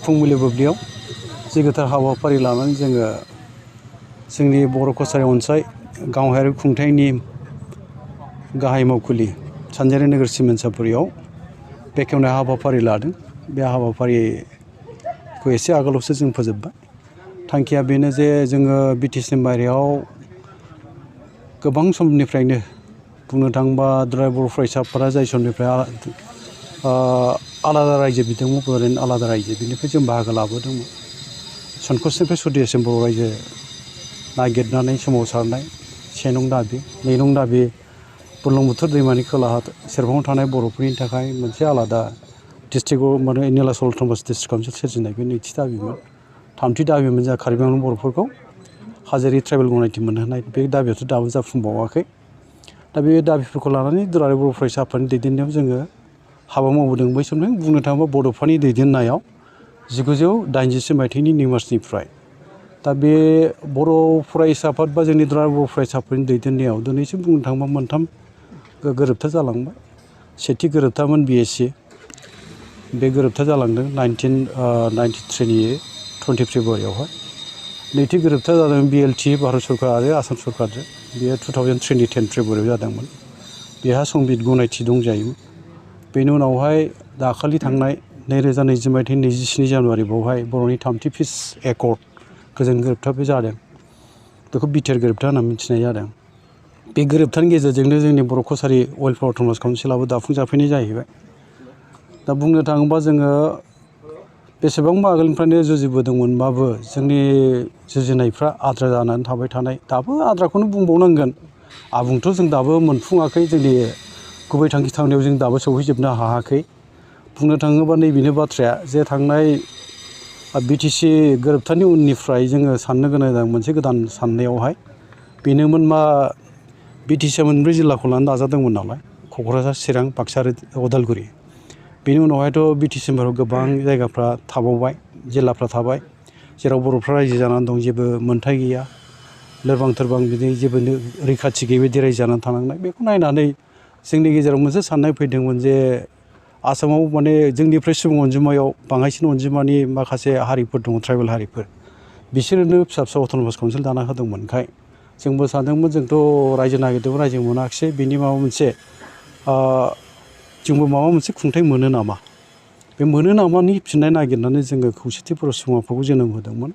फुंबिलि बुब्लियाव जे गोथार हाबाफारि लानानै जोङो जोंनि बर' कसारि अनसाय गावारि खुंथायनि गाहाय मावखुलि सानजारि नोगोर सिमेन्सापुरियाव बेखेवनाय हाबाफारि लादों। बे हाबाफारिखौ एसे आगोलावसो जों फोजोबबाय। थांखिया बेनो जे जोङो बिटिसिनि बायरायाव गोबां समनिफ्रायनो बुंनो थाङोबा दुलाराय बर' फरायसा आफादा जाय समनिफ्राय आलादा रायजो बिदोंमोन बर'नि आलादा रायजो बिनिफ्राय जों बाहागो लाबोदोंमोन। सनकसनिफ्राय सदियासिम बर' रायजो नागिरनानै सोमावसारनाय से नं दाबि नै नं दाबि बुरलुंबुथुर दैमानि खोलाहा सेरफाङाव थानाय बर'फोरनि थाखाय मोनसे आलादा डिस्ट्रिक्टआव माने निलाचल अट'नमास डिस्ट्रिक्ट काउन्सिल सोरजिनाय बे नैथि दाबिमोन। थामथि दाबिमोन जोंहा कार्बि आंलं बर'फोरखौ हाजोआरि ट्राइबेल गनायथि मोनहोनाय। बे दाबियाथ' दाबो जाफुंबावाखै। दा बे दाबिफोरखौ लानानै दुलाराय बर' फरायसा आफादनि दैदेननायाव जोङो हाबा मावबोदों। बै समजों बुंनो थाङोबा बड'फानि दैदेननायाव 1980 मायथाइनि 2 मार्चनिफ्राय। दा बे बर' फरायसा आफाद बा जोंनि दुलाराय बर' फरायसा आफादनि दैदेननायाव दिनैसिम बुंनो थाङोबा मोनथाम गोरोबथा जालांबाय। सेथि गोरोबथामोन BSc। बे गोरोबथा जालांदों 1993नि 20 फेब्रुवारियावहाय। नैथि गोरोबथा जादों BLT भारत सरकार आरो आसाम सरकारजों। बेयो 2003नि 10 फेब्रुवारियाव जादोंमोन। बेहा संबिजित गनायथि दंजायोमोन। बेनि उनावहाय दाखालि थांनाय 2020 मायथाइनि 27 जानुवारि बावहाय बर'नि थामथि पिस एकर्ड गोजोन गोरोबथा बे जादों। बेखौ बिटिआर गोरोबथा होनना मिथिनाय जादों। बे गोरोबथानि गेजेरजोंनो जोंनि बर' कसारि वेलफेयार अट'नमास काउन्सिलाबो दाफुंजाफैनाय जाहैबाय। दा बुंनो थाङोबा जोङो बेसेबांबा आगोलनिफ्रायनो जुजिबोदोंमोनबाबो जोंनि जुजिनायफ्रा आद्रा जानानै थाबाय थानाय। दाबो आद्राखौनो बुंबावनांगोन। आबुंथ' जों दाबो मोनफुङाखै। जोंनि गुबै थांखि थांनायाव जों दाबो सौहैजोबनो हायाखै। बुंनो थाङोबा नैबेनो बाथ्राया जे थांनाय बिटिसि गोरोबथानि उननिफ्राय जोङो साननो गोनां जादों मोनसे गोदान साननायावहाय। बेनोमोन मा बिटिसिआ मोनब्रै जिल्लाखौ लानानै दाजादोंमोन नालाय क'क्राझार, चिरां, बाक्सा आरो उदालगुरि। बेनि उनावहायथ' बिटिसिफोराव गोबां जायगाफ्रा थाबावबाय, जिल्लाफ्रा थाबाय, जेराव बर'फ्रा रायजो जानानै दं, जेबो मोनथाय गैया, लोरबां थोरबां बिदि जेबो रैखाथि गैयै बायदि रायजो जानानै थानांनाय। बेखौ नायनानै जोंनि गेजेराव मोनसे साननाय फैदोंमोन जे आसामाव माने जोंनिफ्राय सुबुं अनजिमायाव बाङाइसिन अनजिमानि माखासे हारिफोर दङ, ट्राइबेल हारिफोर। बिसोरनो फिसा फिसा अट'नमास काउन्सिल दाना होदोंमोनखाय जोंबो सानदोंमोन जोंथ' रायजो नागिरदोंमोन, रायजो मोनाखिसै। बेनि माबा मोनसे जोंबो माबा मोनसे खुंथाय मोनो नामा? बे मोनो नामानि फिननाय नागिरनानै जोङो खौसेथि बर' सुबुं आफादखौ जोनोम होदोंमोन।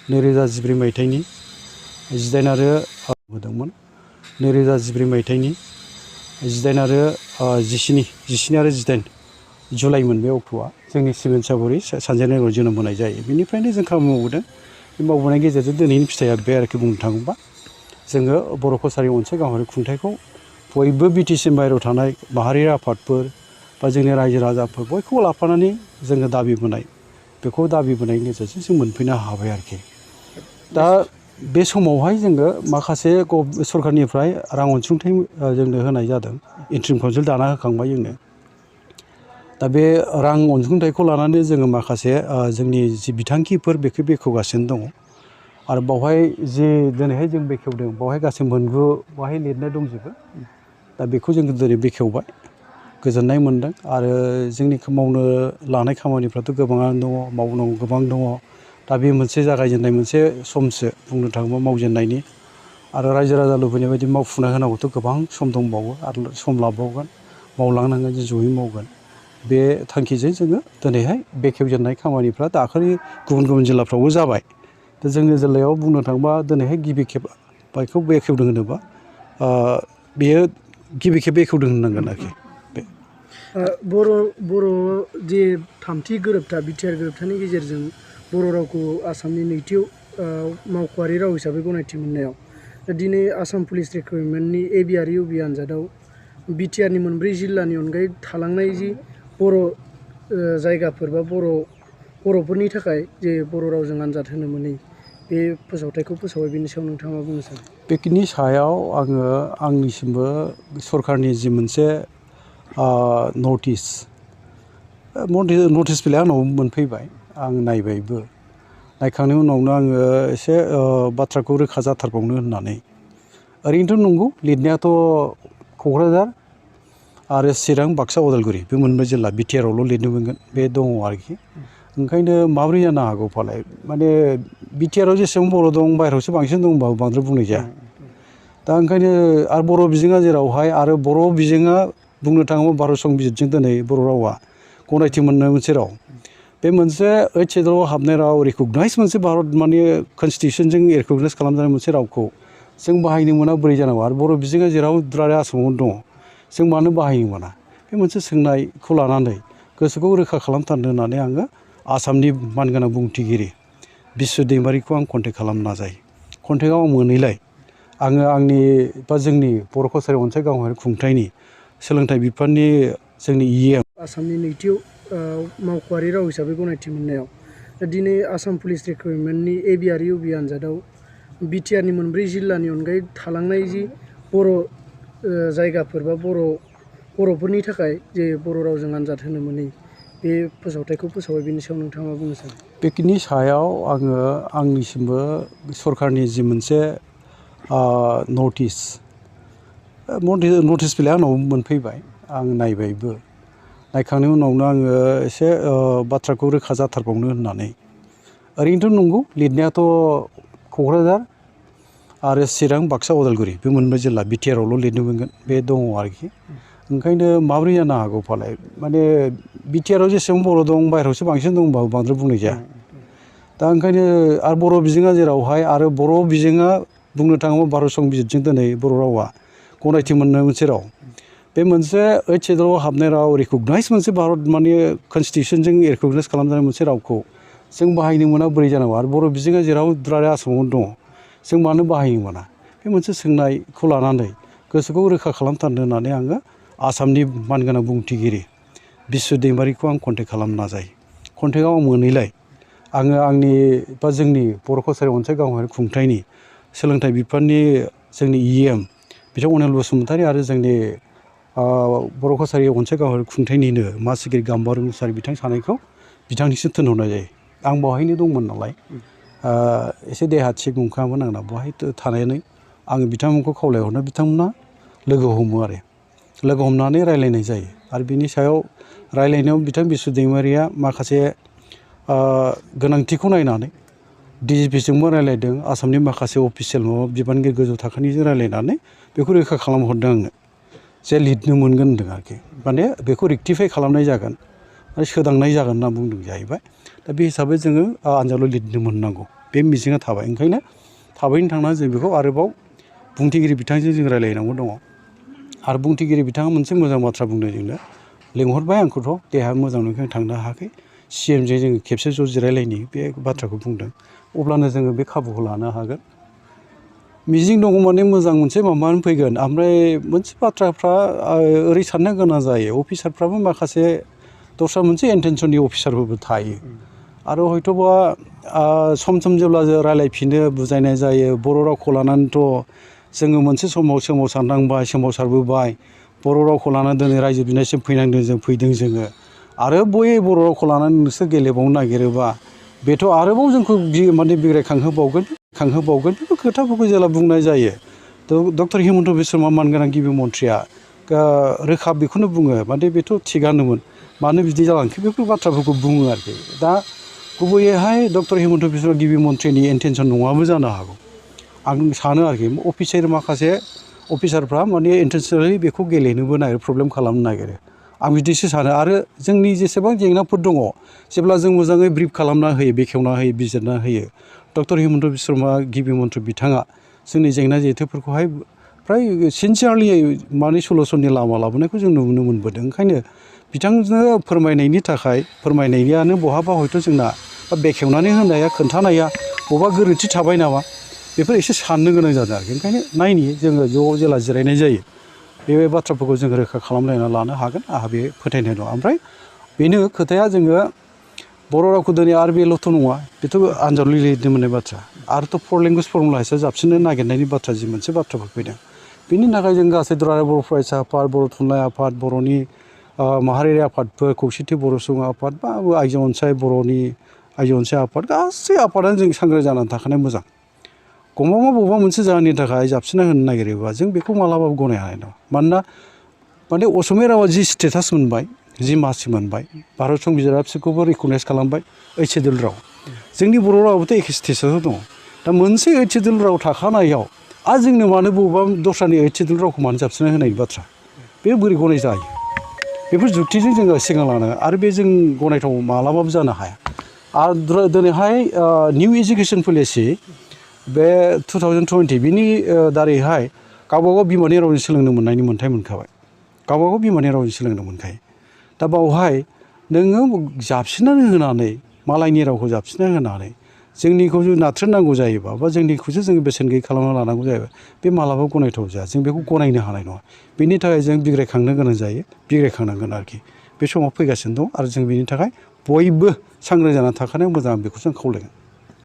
2014 मायथाइनि 18 आरो होदोंमोन। 2014 मायथाइनि 18 आरो 18 जुलाइमोन बे अक्ट'आ जोंनि सिमेन्सापुरि सानजारि नोगोराव जोनोम होनाय जायो। बेनिफ्रायनो जों खामानि मावबोदों। बे मावबोनायनि गेजेरजों दिनैनि फिथाइया बे आरोखि। बुंनो थाङोबा जोङो बर' कसारि अनसाय गावारि खुंथायखौ बयबो बिटिसिनि बायहेरायाव थानाय माहारियारि आफादफोर बा जोंनि रायजो राजाफोर बयखौबो लाफानानै जोङो दाबिबोनाय, बेखौ दाबिबोनायनि गेजेरजों जों मोनफैनो हाबाय आरोखि। दा बे समावहाय जोङो माखासे सरकारनिफ्राय रां अनसुंथाइ जोंनो होनाय जादों। इन्ट्रिम काउन्सिल दाना होखांबाय जोंनो। दा बे रां अनसुंथाइखौ लानानै जोङो माखासे जोंनि जि बिथांखिफोर बेखौ बेखेवगासिनो दङ। आरो बावहाय जि दिनैहाय जों बेखेवदों बावहाय गासै 9 बाहाय लिरनाय दंजोबो। दा बेखौ जोङो दिनै बेखेवबाय, गोजोननाय मोनदों। आरो जोंनि मावनो लानाय खामानिफ्राथ' गोबाङानो दङ, मावनांगौ गोबां दङ। दा बे मोनसे जागायजेननाय मोनसे समसो बुंनो थाङोबा मावजेननायनि। आरो रायजो राजा लुबैनाय बायदि मावफुंना होनांगौथ' गोबां सम दंबावो आरो सम लाबावगोन, मावलांनांगोन, जों जयै मावगोन। बे थांखिजों जोङो दिनैहाय बेखेवजेननाय खामानिफ्रा दाखालि गुबुन गुबुन जिल्लाफ्रावबो जाबाय। दा जोंनि जिल्लायाव बुंनो थाङोबा दिनैहाय गिबि खेब बेखौ बेखेवदों होनोबा बेयो गिबि खेब बेखेवदों होननांगोन आरोखि। बर' जे थामथि गोरोबथा बिटिआर गोरोबथानि गेजेरजों बर' रावखौ आसामनि नैथि मावख'आरि राव हिसाबै गनायथि मोननायाव दिनै आसाम पुलिस रिक्रुइटमेन्टनि AB आरो UB आनजादाव बिटिआरनि 4 जिल्लानि अनगायै थालांनाय जि बर' जायगाफोर बा बर'फोरनि थाखाय जे बर' रावजों आनजाद होनो मोनै बे फोसावथायखौ फोसावबाय। बेनि सायाव नोंथाङा मा बुंनो सानो? बेनि सायाव आङो आंनिसिमबो सरकारनि जि मोनसे नटिस बिलाइ आंनाव मोनफैबाय। आं नायबायबो। नायखांनायनि उनावनो आङो एसे बाथ्राखौ रोखा जाथारबावनो होननानै। ओरैनोथ' नंगौ, लिरनायाथ' क'क्राझार आरो चिरां, बाक्सा, उदालगुरि बे 4 जिल्ला बिटिआरआवल' लिरनो मोनगोन बे दङ आरोखि। ओंखायनो माबोरै जानो हागौ फालाय माने बिटिआराव जेसेबां बर' दं बाहेरायावसो बांसिन दं होनबाबो बांद्राय बुंनाय जाया दा ओंखायनो आरो बर' बिजोङा जेरावहाय आरो बर' बिजोङा बुंनो थाङोब्ला भारत संबिजितजों दिनै बर' रावा गनायथि मोननाय मोनसे राव बे मोनसे 8th शेड्युलाव हाबनाय राव रिकगनाइज मोनसे भारत माने कनस्टिटिउसनजों रिकगनाइज खालामजानाय मोनसे रावखौ जों बाहायनो मोना बोरै जानांगौ आरो बर' बिजोङा जेराव दुलाराय आसामावनो दङ जों मानो बाहायनो मोना बे मोनसे सोंनायखौ लानानै गोसोखौ रोखा खालामथारनो होननानै आङो आसामनि मानगोनां बुंथिगिरि बिस्व दैमारिखौ आं कन्टेक्ट खालामनो नाजायो कन्टेक्टआव मोनैलाय आङो आंनि बा जोंनि बर' कसारि अनसाय गावहारि खुंथायनि सोलोंथाइ बिफाननि जोंनि EM आसामनि नैथि मावख'आरि राव हिसाबै गनायथि मोननायाव दिनै आसाम पुलिस रिक्रुइटमेन्टनि AB आरो UB आनजादाव बिटिआरनि मोनब्रै जिल्लानि अनगायै थालांनाय जि बर' जायगाफोर बा बर'फोरनि थाखाय जे बर' रावजों आनजाद होनो मोनै बे फोसावथायखौ फोसावबाय बेनि सायाव नोंथाङा मा बुंनो सानो? बेनि सायाव आङो आंनिसिमबो सरकारनि जि मोनसे नटिस बिलाइ आंनाव मोनफैबाय आं नायबायबो नायखांनायनि उनावनो आङो एसे बाथ्राखौ रोखा जाथारबावनो होननानै ओरैनोथ' नंगौ लिरनायाथ' क'क्राझार आरो चिरां बाक्सा उदालगुरि बे मोनब्रै जिल्ला बिटिआरावल' लिरनो मोनगोन बे दङ आरोखि ओंखायनो माबोरै जानो हागौ फालाय माने बिटिआराव जेसेबां बर' दं बाहेरायावसो बांसिन दं होनबाबो बांद्राय बुंनाय जाया दा ओंखायनो आरो बर' बिजोङा जेरावहाय आरो बर' बिजोङा बुंनो थाङोब्ला भारत संबिजितजों दिनै बर' रावा गनायथि मोननाय मोनसे राव बे मोनसे 8th शेड्युलाव हाबनाय राव रिकगनाइज मोनसे भारत माने कनस्टिटिउसनजों रिकगनाइज खालामजानाय मोनसे रावखौ जों बाहायनो मोना बोरै जानांगौ आरो बर' बिजोङा जेराव दुलाराय आसामावनो दङ जों मानो बाहायनो मोना बे मोनसे सोंनायखौ लानानै गोसोखौ रोखा खालामथारनो होननानै आङो आसामनि मानगोनां बुंथिगिरि बिस्व दैमारिखौ आं कन्टेक्ट खालामनो नाजायो कन्टेक्टआव मोनैलाय आङो आंनि बा जोंनि बर' कसारि अनसाय गावहारि खुंथायनि सोलोंथाइ बिफाननि जोंनि EM बिथां अनिल बसुमतारी आरो जोंनि बर' कसारि अनसाय गावहारि खुंथायनिनो मासिगिरि गाम्बारु मुसाहारि बिथां सानैखौ बिथांनिसिम थिनहरनाय जायो आं बेवहायनो दंमोन नालाय एसे देहा थिग नंखायामोन आंना बेवहाय थानानै आङो बिथांमोनखौ खावलायहरनो बिथांमोना लोगो हमो आरो लोगो हमनानै रायलायनाय जायो आरो बिनि सायाव रायलायनायाव बिथां बिस्व दैमारिया माखासे गोनांथिखौ नायनानै DGPजोंबो रायलायदों आसामनि माखासे अफिसियेल माबा बिबानगिरि गोजौ थाखोनिजों रायलायनानै बेखौ रोखा खालामहरदों आंनो जे लिरनो मोनगोन होनदों आरोखि माने बेखौ रेक्टिफाइ खालामनाय जागोन आरो सोदांनाय जागोन होनना बुंदों जाहैबाय दा बे हिसाबै जोङो आनजादाव लिरनो मोननांगौ बे मिजिङा थाबाय ओंखायनो थाबैनो थांनानै जों बेखौ आरोबाव बुंथिगिरि बिथांजों जों रायलायनांगौ दङ आरो बुंथिगिरि बिथाङा मोनसे मोजां बाथ्रा बुंदों जोंनो लिंहरबाय आंखौथ' देहा मोजां नंखाय थांनो हायाखै CMजों जोङो खेबसे ज' जिरायलायनि बे बाथ्राखौ बुंदों अब्लानो जोङो बे खाबुखौ लानो हागोन मिजिं दङ माने मोजां मोनसे माबानो फैगोन ओमफ्राय मोनसे बाथ्राफ्रा ओरै साननो गोनां जायो अफिसारफ्राबो माखासे दस्रा मोनसे इन्टेनसननि अफिसारफोरबो थायो आरो हयथ'बा सम सम जेब्ला जों रायलायफिनो बुजायनाय जायो बर' रावखौ लानानैथ' जोङो मोनसे समाव सोमावसारनांबाय सोमावसारबोबाय बर' रावखौ लानानै दिनै रायजो बिनायसिम फैनांदों जों फैदों जोङो आरो बै बर' रावखौ लानानै नोंसोर गेलेबावनो नागिरोबा बेथ' आरोबाव जोंखौ माने बिग्रायखांहोबावगोन बेफोर खोथाफोरखौ जेला बुंनाय जायो डक्टर हिमन्त बिश्व शर्मा मानगोनां गिबि मन्थ्रिया रोखा बेखौनो बुङो माने बेथ' थिगानोमोन मानो बिदि जालांखो बेफोर बाथ्राफोरखौ बुङो आरोखि दा गुबैयैहाय डक्टर हिमन्त बिश्व गिबि मन्थ्रिनि इन्टेनसन नङाबो जानो हागौ आं सानो आरोखि माखासे अफिसारफ्रा माने इन्टेनसनेलि बेखौ गेलेनोबो नागिरो प्रब्लेम खालामनो नागिरो आं बिदिसो सानो आरो जोंनि जेसेबां जेंनाफोर दङ जेब्ला जों मोजाङै ब्रिफ खालामना होयो बेखेवना होयो बिजिरना होयो डक्टर हिमन्त बिश्व शर्मा गिबि मन्थ्रि बिथाङा जोंनि जेंना जेथोफोरखौहाय फ्राय सिनसियारलि माने सलुसननि लामा लाबोनायखौ जों नुनो मोनबोदों ओंखायनो बिथांजों फोरमायनायानो बहाबा हयथ' जोंना बेखेवनानै होनाया खोन्थानाया बबेबा गोरोन्थि थाबाय नामा बेफोर एसे साननो गोनां जादों आरोखि ओंखायनो नायनि जोङो ज' जेला जिरायनाय जायो बे बाथ्राफोरखौ जोङो रोखा खालामलायना लानो हागोन आंहा बे फोथायनाय दं ओमफ्राय बेनो खोथाया जोङो बर' रावखौ दिनै आरो बेल'थ' नङा बेथ' आनजादाव लिरनो मोननाय बाथ्रा आरोथ' 4 लेंगुवेज फर्मुला हिसाबै जाबसिननो नागिरनायनि बाथ्रा जि मोनसे बाथ्राफोर फैदों बिनि थाखाय जों गासै दुलाराय बर' फरायसा आफाद बर' थुनलाइ आफाद बर'नि माहारियारि आफादफोर खौसेथि बर' सुबुं आफाद बा आइजो अनसाय आफाद गासै आफादानो जों सांग्रां जानानै थाखानाय मोजां गमामा बबेबा मोनसे जाहोननि थाखाय जाबसिनना होनो नागिरोबा जों बेखौ मालाबाबो गनायनो हानाय नङा मानोना माने असमिया रावा जि स्टेटास मोनबाय जि मासि मोनबाय भारत संबिजिरा बिसोरखौबो रिकगनाइज खालामबाय ओइथ सिडुल राव जोंनि बर' रावाबोथ' एखे स्टेजाव दङ दा मोनसे ओइथ सिडुल राव थाखानायाव आरो जोंनो मानो बबेबा दस्रानि ओइथ सिडुल रावखौ मानो जाबसिनना होनायनि बाथ्रा बे बोरै गनाय जायो बेफोर जुक्तिजों जोङो सिगां लानांगोन आरो बे जों गनायथाव मालाबाबो जानो हाया आरो दिनैहाय निउ इडुकेसन पलिसि बे 2020 बिनि दारैहाय गावबागाव बिमानि रावजों सोलोंनो मोननायनि मोन्थाय मोनखाबाय गावबागाव बिमानि रावजों सोलोंनो मोनखायो दा बावहाय नोङो जाबसिननानै होनानै मालायनि रावखौ जाबसिनना होनानै जोंनिखौ जुदि नाथ्रोदनांगौ जायोबा बा जोंनिखौसो जोङो बेसेन गैयै खालामना लानांगौ जायोबा बे मालाबाबो गनायथाव जाया जों बेखौ गनायनो हानाय नङा बेनि थाखाय जों बिग्रायखांनो गोनां जायो बिग्रायखांनांगोन आरोखि बे समाव फैगासिनो दं आरो जों बेनि थाखाय बयबो सांग्रां जानानै थाखानाया मोजां बेखौ जों खावलायगोन